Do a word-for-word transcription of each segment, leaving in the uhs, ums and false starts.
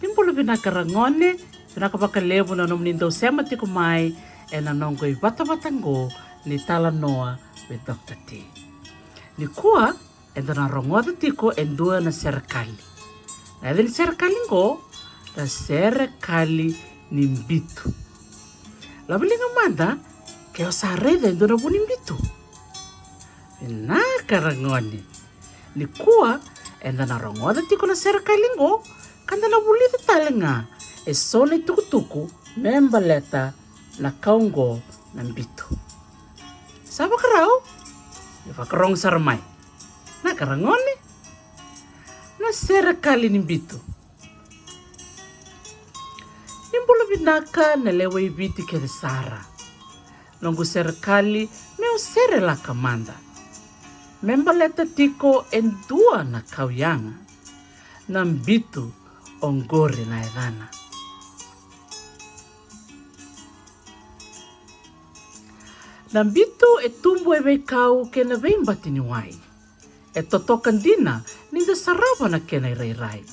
Ni bula vinaka ragone, vinaka vakalevu na nomuni dau sema tiko mai ena noqu ivatavata qo ni Talanoa with Doctor T. Nikua eda na rogoca tiko e dua na serekali. Na yaca ni serekali qo, na serekali ni bitu. Laveliga mada ke o sa raica e dua na vu ni bitu. Vinaka ragone. Nikua eda na rogoca tiko na serekali qo, ka da na vulica tale ga e so na itukutuku me baleta na kau qo na bitu. Sa vakarau? Ni vakarogo sara mai. Vinaka ragone. Na serekali ni bitu. Ni bula vinaka na lewe i Viti kece sara. Noqu serekali meu serelaka mada. Me baleta tiko e dua na kau yaga. Na bitu oqori na yacana. Na bitu e tubu e veikau kei na veibati ni wai. E totoka dina ni da sarava na kena irairai.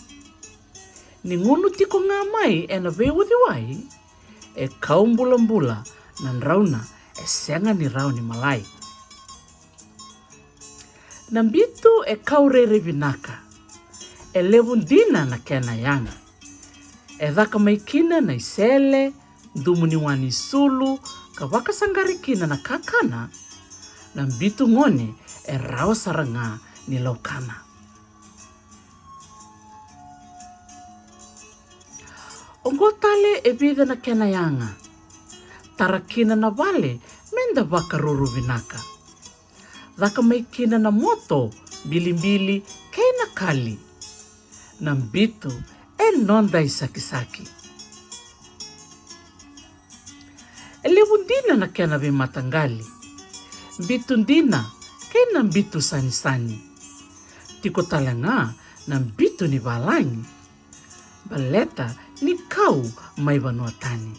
Ni gunu tiko ga mai ena veiuciwai, e kau bulabula na drauna e sega ni rawa ni malai. Na bitu e kau rairai vinaka. E levu dina na kena yaga. E caka mai kina na isele, dumu ni wa ni sulu, ka vakasaqari kina na kakana, na bitu gone e rawa sara ga ni laukana. Oqo tale e vica na kena yaga. Tara kina na vale me da vakaruru vinaka. Caka mai kina na moto, bilibili kei na kali. Na bitu e noda isakisaki. E levu dina na kena veimataqali. Bitu dina kei na bitu sanisani. Tiko tale ga na bitu ni valagi. Baleta ni kau mai vanua tani.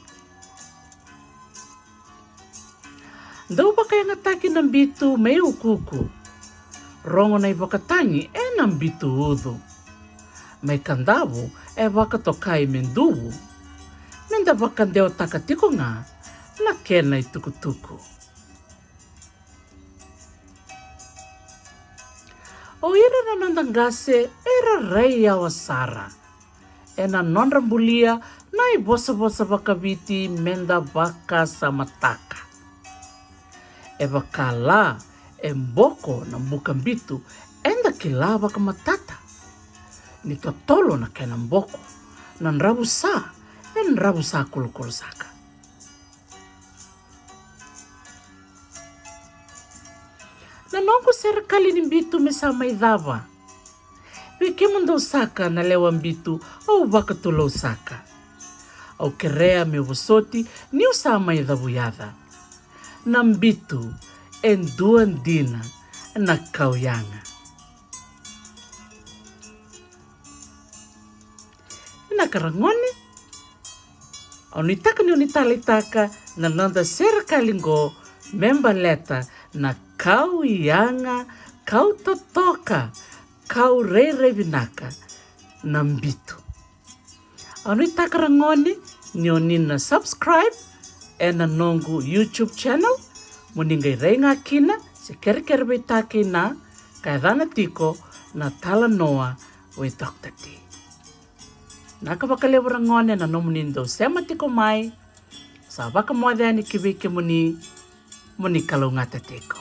Dau vakayagataki na bitu mai ukuuku. Rogo na ivakatagi ena bitu ucu. Mai Kadavu e vakatokai me duvu. Me da vakadewataka tiko ga na kena itukutuku. O ira na noda qase era rai yawa sara. Ena nodra bulia na ivosavosa vakaviti me da vakasamataka. E vaka la e boko na buka bitu, eda kila vakamatata. Ni totolo na kena boko, na dravusa e dravusa kolokolosaka. Na noqu serekali ni bitu me sa mai cava. Vei kemudou saka na lewa bitu au vakatulou saka. Au kerea me vosoti niu sa mai cavuyaca. Na bitu e dua dina na kauyaga. Vinaka ragone. Au nuitaka ni o ni taleitaka na noda serekali qo me baleta na kauyaga, kau totoka, kau rairai vinaka na bitu. Au nuitaka ragone ni o ni na subscribe ena noqu YouTube channel mo ni qai rai ga kina se kerekere veitaka ina ka yacana tiko na Talanoa with Doctor T. Vinaka vakalevu ragone na nomuni dau sema tiko mai. Sa vakamoce yani ki vei kemuni, mo ni kalougata tiko.